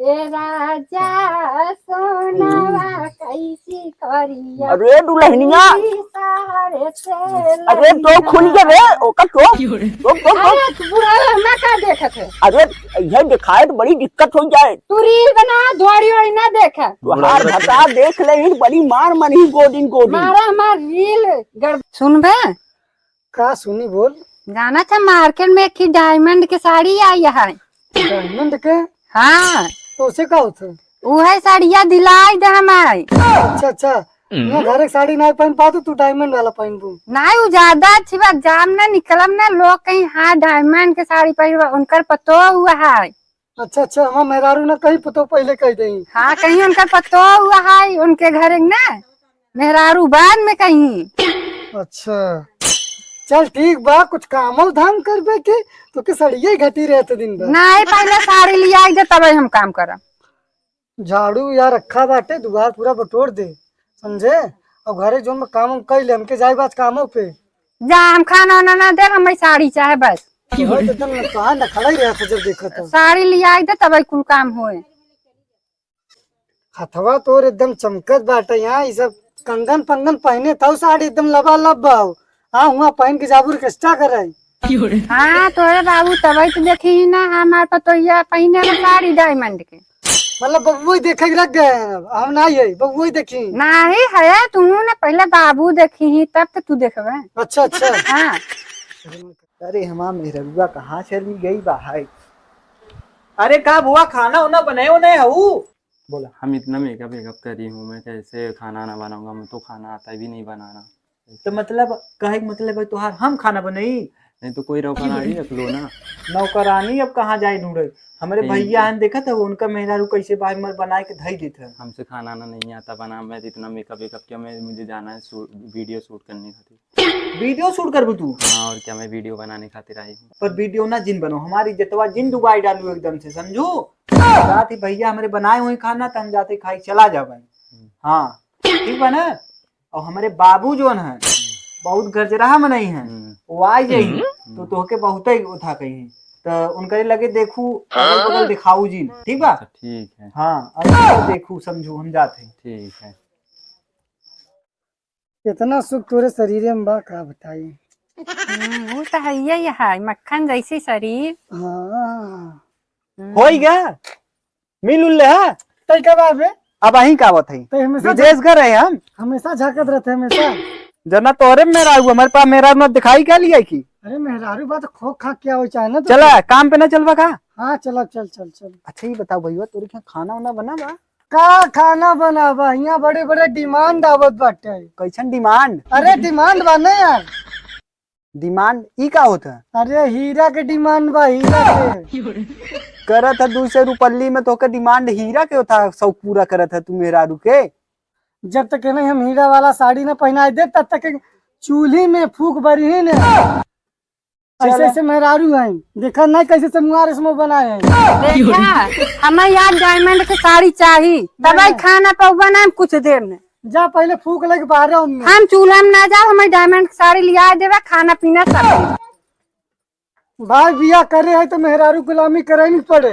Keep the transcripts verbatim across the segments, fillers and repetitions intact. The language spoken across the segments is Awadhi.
ए राजा सोनवा कैसी करिया अरे दुल्हनिया। ई सारे से अरे तो लइया। खुल गया रे, ओका तो। तो, तो, तो। अरे तू बुढ़ा लहना का देखत है? अरे ये दिखाए तो बड़ी दिक्कत हो जाए। तू रील बना, धोड़ी ओड़ी ना देखे। तुहार भता देख ले ही, बड़ी मार मनी गोदिन गोदिन। मारा हमार रील गड़-, सुनबे? का सुनी बोल। जाना था मार्केट में एक ही डायमंड के साड़ी आई है। डायमंड के? हाँ। तो उसे का होता है? उहे साड़िया दिलाई दे हमारे। अच्छा, अच्छा। हम्म। मैं घर एक साड़ी ना पहन पातो, तू डायमंड वाला पहनबू। नहीं, वो ज्यादा अच्छी बात, जाम ना निकलम ना, लोग कहीं हाँ डायमंड के साड़ी पहनबा, उनकर पतो हुआ है। अच्छा, अच्छा, हमार मेहरारू ना कहीं पतो पहले कह देई। हाँ, कहीं उनकर पतो हुआ है, उनके घर एक ना मेहरारू बाद में कहीं। अच्छा, चल ठीक बा, कुछ कामो धाम करबे के, तो के सड़िए घटी रहते दिन भर। नहीं, पहले साड़ी लिया दे, तब हम काम करब। झाड़ू या रखा बाटे, दुआर पूरा बटोर दे, समझे? और घरे जोन में काम हम कर ले, हमके जाए बात कामों पे। जा, हम खाना वाना ना देब, हमें साड़ी चाहे बस। तो एकदम कहाँ नखड़ा ही रहता जब देखो तो। साड़ी लिया दे, तब कुल काम होए। हथवा तोर एकदम चमकत बाटे यहाँ, ई सब कंगन पंगन पहने तब साड़ी एकदम लबालब बाऊ। हाँ, हुआ पहन के जाबू ऑर्केस्ट्रा करे। हाँ, तोरे बाबू तबई तो देखी ही ना, हमार पतोहिया पहने ना साड़ी डायमंड के। मतलब बबुआ ही देखे के रख गए हैं, अब हम ना ये बबुआ ही देखी। नहीं है, तू ना पहले बाबू देखी ही, तब तो तू देखबे। अच्छा, अच्छा। हाँ। अरे हमार मेहररुआ कहाँ चली गई बा है? अरे का बुआ, खाना उना बनाए हो नहीं हऊ? बोला। हम इतना मेकअप वेकअप करी हूँ, मैं कैसे खाना ना बनाऊंगा, मैं तो खाना आता भी नहीं बनाना। तो मतलब कहे के मतलब है तोहार हम खाना बनाई? नहीं तो कोई नौकरानी रख लो ना। नौकरानी अब कहाँ जाए ढूंढे? हमारे ठीक भैया है। हैं, देखत है उनका मेहरारू कैसे बाहर मर बनाए के धई देत है। हमसे खाना ना नहीं आता बना, मैं इतना मेकअप वेकअप किया, मैं, मुझे जाना है शू-, वीडियो शूट करने खातिर। वीडियो शूट करबू तू? हाँ, और क्या, मैं वीडियो बनाने खातिर आई हूँ। पर वीडियो ना जिन बनो, हमारी इज्जतवा जिन डुबाई डालू एकदम से, समझू? रात ही भैया हमारे बनाए हुए खाना, तो हम जाते खाई चला जाबे। हम्म। हाँ, ठीक बा ना? और हमारे बाबू जोन है, बहुत गजराहा मनई है, हम्म। वो आ जाई, हम्म। तो तोहके बहुते उठा कही। तो उनके लगे देखू, अगल बगल दिखाऊ जिन, ठीक बा? अच्छा, ठीक है। हाँ, और देखू, समझू, हम जाते हैं। ठीक है। इतना सुख तोरे शरीरे में बा, का बताई। हम्म, वो तो है, यही है, मक्खन जैसी शरीर। हाँ। हम्म। होई गा? मिल उल ले, हाँ? तै का बा बे? अब अहीं का आवत है? तै हमेशा विदेश झक-, गए रहे हम। हमेशा झांकत रहते, हमेशा। जना तोरे में मेहरारू, हमारे पास मेहरारू ना दिखाई क्या लिया की? अरे मेहरारू बात खो खा क्या हो चाहे ना तो चला, काम पे ना चलबा का? हाँ, चला, चल, चल, चल। अच्छा, ये बताओ भैया, तोरे क्या खाना वाना बना बा? का खाना बनावा? हियाँ बड़े बड़े डिमांड आवत बाटे। कैसन डिमांड? अरे डिमांड बा ना यार। डिमांड ई का होत है? अरे हीरा के डिमांड बा, हीरा के। करत है दू सौ रुपल्ली में तोके डिमांड हीरा के होता, शौक पूरा करत है तू मेहरारू के। जब तक नहीं हम हीरा वाला साड़ी ना पहनाए दे, तब तक चूल्ही में फूक बरी ही ने। ऐसे चला। ऐसे मेहरारू हैं, देखा नहीं कैसे से मुहार इसमें बनाए हैं। देखा, हमें यार डायमंड के साड़ी चाही, तबे नहीं। खाना पौवा ना हम कुछ देर में। जा पहले फूक लग बाहर आओ। हम चूल्हा में ना जाओ, हमें डायमंड के साड़ी लिया देवे, खाना पीना सब। भाई बियाह करे है तो मेहरारू गुलामी करे नहीं पड़े।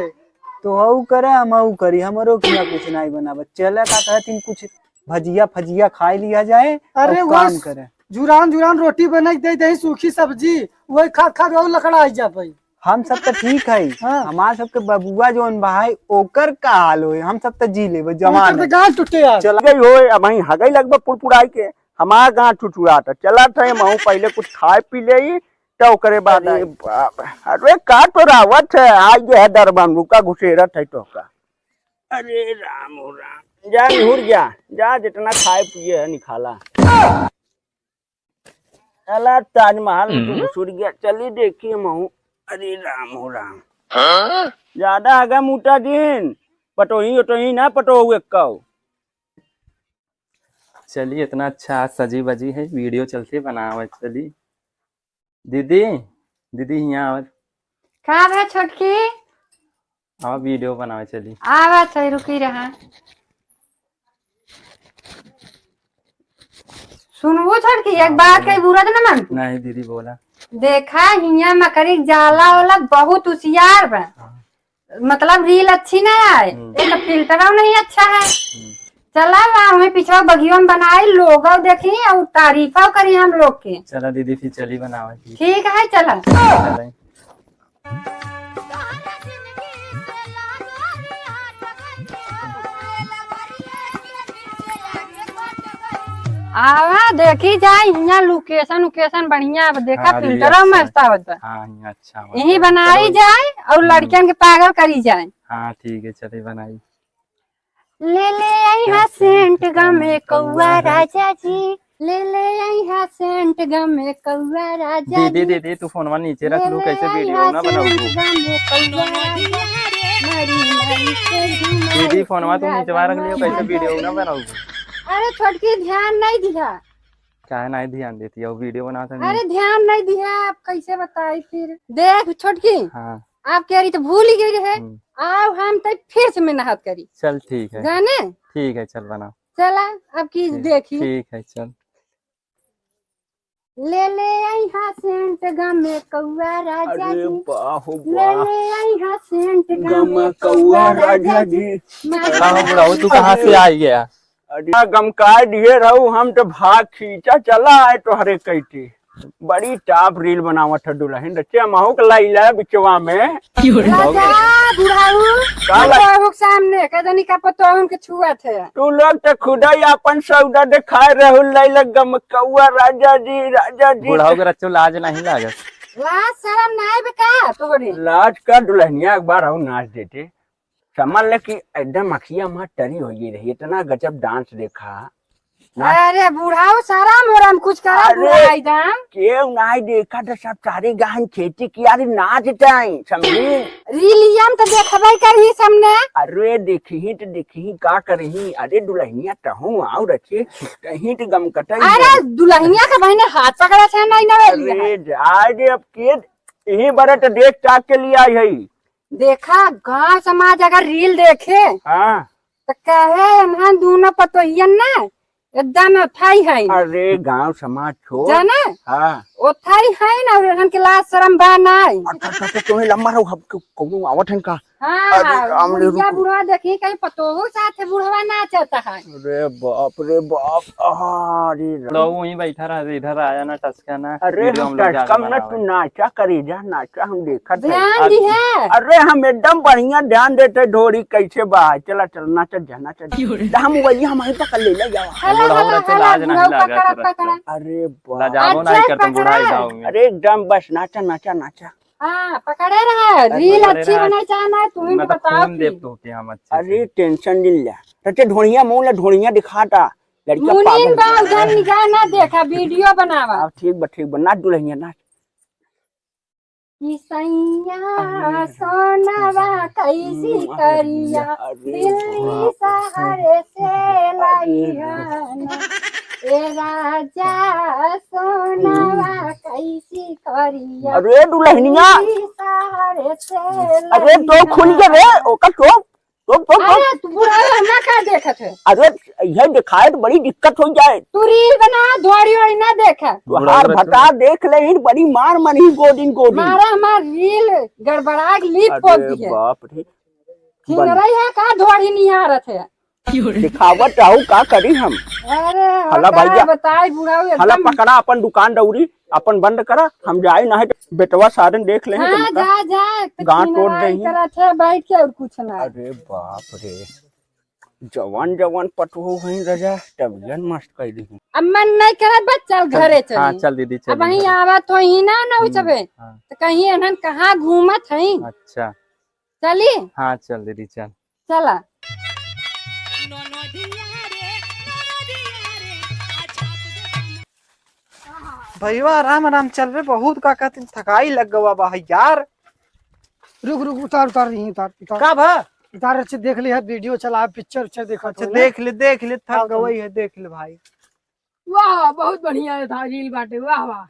तो हऊ करे, हम हऊ करी, हमरो किया कुछ नहीं बनावे। चले का कहती कुछ भजिया फजिया खाए लिया जाए अरे और वो काम करे। जुरान जुरान रोटी बना के दे दे, सूखी सब्जी, वही खा खा के और लकड़ा आई जा भाई। हम सब तो ठीक है, हाँ। हमार सबके बबुआ जोन बा है, ओकर का हाल होई? हम सब तो जी लेबे, जवान ओकर तो है। गांठ टूटे यार। चल गई होए, अब वहीं हगई लगबे पुड़पुड़ाई के, हमार गांठ टुटुरात है। चलत है, हम पहले कुछ खाए पी ले, तो ओकरे बाद अरे ये बाप, अरे का तो रावत है, आज ये है दरबान, रुका घुसेरत है तो का। अरे राम हो राम, जा निहुर जा, जा जितना खाए पिए है निखाला। चला ताजमहल में तो हम्म। घुसुर गया, चली देखिए महू। अरे राम हो राम। हाँ? ज्यादा आगा मोटा दिन, पटोही उटोही ना पटोहू एक्का हो। चली, इतना अच्छा आज सजी बजी है, वीडियो चलते बनावे चली। दीदी, दीदी हियाँ आवे। का बा छोटकी? आवा वीडियो बनावे चली। आवा छै, रुकी रहा। सुनबू छोटकी, एक हाँ, बात बोलो। कही बुरा तो ना मानबू? नहीं दीदी, बोला। देखा, हियाँ मकरी जाला वाला बहुत होशियार बा। हाँ। मतलब reel अच्छी ना आए, हम्म। एक filter नहीं अच्छा है। हम्म। चला ला, हमें पिछवा बगियो में बनाई, लोगो देखी और तारीफो करी हम लोग के। चला दीदी, फिर चली बनावा जी। ठीक है, चला। चला। आवा, देखी जाए, हियाँ location उकेशन बढ़िया, अब देखा, हाँ, दीदी, filter अच्छा। मस्त आवत बा। हाँ, हियाँ अच्छा आवत यही बा। बनाई चलो। जाए और हम्म। लड़कियन के पागल करी जाए। हाँ, ठीक है, चले बनाई। ले ले आई हा सेंट गमे कौआ राजा जी, ले ले आई हा सेंट गमे कौआ राजा दीदी, जी। दीदी, तू फोनवा नीचे रख लू, ले ले कैसे आई वीडियो हा ना बनाऊ? सेंट गमे कौआ राजा, मरी मरी के घूमे दीदी, फोनवा तू राजा नीचवा रख लियो, मरी कैसे राजा वीडियो ना जी। बनाऊ? अरे छोटकी, ध्यान नहीं दिया। काहे नहीं ध्यान देती है, वो वीडियो बनाता नहीं। अरे ध्यान नहीं दिया, आप कैसे बताई फिर? देख छोटकी, हाँ। आप कह रही तो भूल ही गई रहे। हम्म। आओ हम तो फिर से मेहनत करी। चल ठीक है। जाने? ठीक है, चल बना। चला, अब की ठीक, देखी। ठीक है, चल। ले ले आई हा सेंट गमे कौआ राजा अरे जी। बाहो ले बा। ले आई हा सेंट गमे गमे कौआ कौआ राजा राजा जी। जी। मैं का हो बुढ़ाऊ, तू कहाँ से आई गया? अरे गमकाए दिए रहू, हम तो भाग खींचा चला आए तोहरे कैती। बड़ी top reel बनावत है दुल्हन, रचे महू के लैला बिचवा में। क्यों रे? राजा, बुढ़ाऊ, का ला- बुढ़ाऊ के सामने, कह दनी का पतोहन के छुअत है। तू लोग तो खुदा ही अपन सौदा दिखाए रहू, लैला गमकौआ राजा जी, राजा जी। बुढ़ाऊ के रच्चो लाज नहीं लागत। लाज शरम नाई बे का तोहरे? लाज का दुल्हनिया एक बार और नाच देते। समझ ले कि एकदम अखिया माँ टरी हो गई रही, इतना गजब dance देखा। ना- अरे बुढ़ाऊ, शरम ओरम कुछ करा, अरे, बुढ़ाई दाम। केहू नाई देखा तो सब सारे गहन खेती किया रे नाच जाए, समझी? रीलियम तो देखबे करही सामने। अरे देखही तो देखही, का करही? अरे दुल्हनिया तहूँ आओ रचे, कहीं तो गम कटाई अरे जाए। दुल्हनिया के बहिने हाथ पकड़ा छे, नहीं ना अरे जा दे, अब के यही बार तो देख ताक के लिए आई है। देखा, गांव समाज अगर reel देखे, हाँ। तो कहे, "इन्हन दूनो पतोहियन ना, एकदम ओथाई है।" अरे, गांव समाज छोड़। जाने? हाँ। ओथाई है ना, और इन्हन के लाज शरम बा ना। अच्छा, अच्छा, अच्छा, तुम्हें लंबा रहो, हम को-, कौनो आवत है का? हाँ, अरे, राम रे, बुढ़िया रुको। बुढ़वा देखी, कहीं पतोहू साथ है, बुढ़वा नाचता है। अरे बाप रे बाप, अरे राम। बुढ़ऊ वहीं बैठा रहा, इधर आया ना, टसका ना। अरे वीडियो हम हम लोग जाके टसकम ना, बनावे। तू नाचा करी जा, नाचा हम देखत है। ध्यान अरे, दिहे। अरे हम एकदम बढ़िया ध्यान देते, ढोरी कैसे बा, चला चल, नाचा जा, नाचा जा। क्यों रे? दा हम वही हम वहीं पकड़ ले, ले जावा। हला, बुढ़ऊ हला, रहे तो हला, लाज नहीं बुढ़ऊ लागत पकड़ा, रहे। पकड़ा। अरे बाप। लजाबो अच्छा, नहीं करते, पकड़ा। बुढ़ाई दाव में। अरे एकदम बस नाचा, नाचा, नाचा। हाँ, पकड़े रहे। अरे रील पकड़े अच्छी रहे। बनाई चाहे ना, तुम्हें मैं तो बताओ खून कि देव तो के हम अच्छे अरे से। Tension नहीं ले। तते ढोड़िया मोला ढोड़िया दिखाता। लड़का मुनीन पागल बा, है। उधर निगाह ना देखा, वीडियो बनावा। हाँ, ठीक बा, ठीक बा। नाच दुल्हनिया, नाच। कि सैया अरे। सोनवा कैसी हम्म, अरे, करिया, अरे दिल्ली बाप रे। शहर से अरे। लाई है ना। ए राजा सोनवा हम्म। कैसी करिया, अरे दुल्हनिया। दिल्ली शहर से अरे लाई तो खुल है के रे, ना। ओका तो तो, तो, तो। अरे, तू बुढ़ा है, हमरा का देखत है? अरे, यह दिखाए तो बड़ी दिक्कत हो जाए। तू रील बना, धोड़ी वोड़ी ना देखा। बुढ़ा तुहार है, भता तू। देख ले, ही बड़ी मार मन ही गोदिन गोदिन। मारा हमार रील गड़बड़ा के लीप अरे पोत दी है। बाप रे। फिंगरई है का धोड़ी निहारत है? दिखावत रहू, का करी हम? अरे, हला का भैया। बताई बुढ़ऊ हला एकदम। पकड़ा अपन दुकान दौरी। अपन बंद करा, हम जाई ना है तो बेटवा सारन देख ले हैं हाँ, तुमका। जा, जा, तो गांड तोड़ छिनराई देही। करत है, बैठ के और कुछ ना। अरे बाप रे, जवान जवान पटवो हैं राजा, तबियत मस्त कर दी। अब मन नहीं करत बा, चल चल, घरे हाँ, चली। चल दीदी, अब चली वहीं घरे। आवत हो ही ना, ना हम्म, उचबे। हाँ। तो कहीं एनहन कहाँ घूमत हैं? अच्छा। चली? हाँ, चल दीदी, चल। चला। भैया, राम राम, चल रे, बहुत का कहते हैं, थकाई लग गवा बा है यार। रुक, रुक, उतार, उतार रही, उतार, उतार। का बा? उतार, अच्छे देख ले, वीडियो चला, पिक्चर, उच्चर देखा अच्छा, तो ना। देख ले, देख ले, थक आओ, गवई है, देख ले भाई। वाह, बहुत बढ़िया था रील बाटे, वाह, वाह।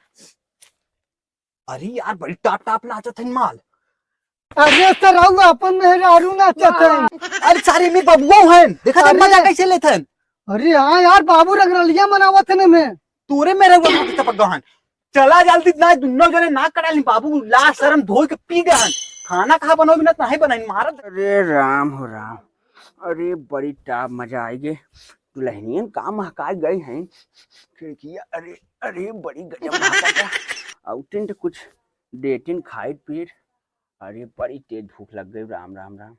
अरे यार, बड़ी टाप टाप नाचत हन माल। अरे सर, रउआ अपन मेहरारू नाचत हन। अरे सारे में बबुओ हन, देखा था अरे। मजा कैसे लेत हन। अरे हाँ यार, बाबू रंगरलिया मनावत हन में। तोरे मेहरारू नाचत टपक गहन। चला जल्दी ना, दुन्नो जने ना करा ली बाबू, लाज शरम धोई के पी गहन। खाना कहाँ बनोबी ना, नहीं बनाई, मारत। अरे राम हो राम, अरे बड़ी टाप मजा आई गे। दुल्हनियन का महकाई गई हैं खिड़किया। अरे, अरे बड़ी गजब महका। आउटिन तो कुछ डेटिन खाइट पीट। अरे बड़ी तेज भूख लग गई, राम राम राम।